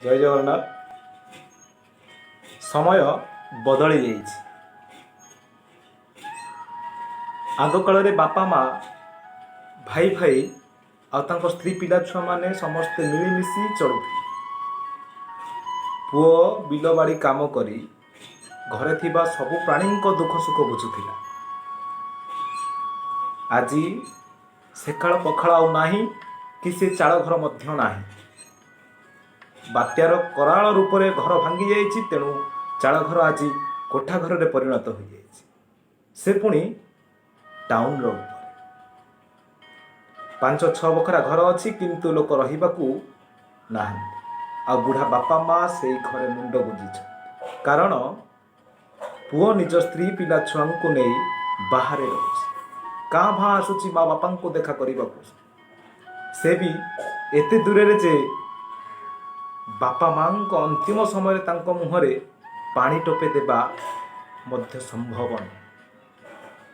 ଜୟ ଜଗନ୍ନାଥ। ସମୟ ବଦଳି ଯାଇଛି। ଆଗକାଳରେ ବାପା ମା, ଭାଇ ଭାଇ ଆଉ ତାଙ୍କ ସ୍ତ୍ରୀ, ପିଲା ଛୁଆମାନେ ସମସ୍ତେ ମିଳିମିଶି ଚଳୁଥିଲେ। ପୁଅ ବିଲବାଡ଼ି କାମ କରି ଘରେ ଥିବା ସବୁ ପ୍ରାଣୀଙ୍କ ଦୁଃଖ ସୁଖ ବୁଝୁଥିଲା। ଆଜି ସେକାଳ ପଖାଳ ଆଉ ନାହିଁ କି ସେ ଚାଳ ଘର ମଧ୍ୟ ନାହିଁ। ବାତ୍ୟାର କରାଳ ରୂପରେ ଘର ଭାଙ୍ଗି ଯାଇଛି। ତେଣୁ ଚାଳ ଘର ଆଜି କୋଠା ଘରରେ ପରିଣତ ହୋଇଯାଇଛି, ସେ ପୁଣି ଟାଉନର ଉପରେ। ପାଞ୍ଚ ଛଅ ବଖରା ଘର ଅଛି, କିନ୍ତୁ ଲୋକ ରହିବାକୁ ନାହାନ୍ତି। ଆଉ ବୁଢ଼ା ବାପା ମା ସେଇ ଘରେ ମୁଣ୍ଡ ଗୁଞ୍ଜିଛନ୍ତି, କାରଣ ପୁଅ ନିଜ ସ୍ତ୍ରୀ, ପିଲା ଛୁଆଙ୍କୁ ନେଇ ବାହାରେ ରହୁଛି। କାଁ ଭାଁ ଆସୁଛି ମା ବାପାଙ୍କୁ ଦେଖା କରିବାକୁ, ସେ ବି ଏତେ ଦୂରରେ ଯେ ବାପା ମାଙ୍କ ଅନ୍ତିମ ସମୟରେ ତାଙ୍କ ମୁହଁରେ ପାଣି ଟୋପେ ଦେବା ମଧ୍ୟ ସମ୍ଭବ ନୁହେଁ।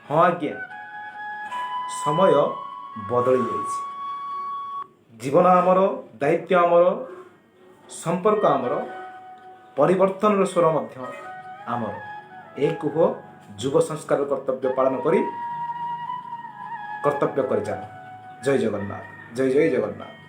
ହଁ ଆଜ୍ଞା, ସମୟ ବଦଳି ଯାଇଛି। ଜୀବନ ଆମର, ଦାୟିତ୍ୱ ଆମର, ସମ୍ପର୍କ ଆମର, ପରିବର୍ତ୍ତନର ସ୍ୱର ମଧ୍ୟ ଆମର। ଏ କୁହ ଯୁବ ସଂସ୍କାର କର୍ତ୍ତବ୍ୟ ପାଳନ କରି କର୍ତ୍ତବ୍ୟ କରି ଚାଲ। ଜୟ ଜଗନ୍ନାଥ, ଜୟ ଜୟ ଜଗନ୍ନାଥ।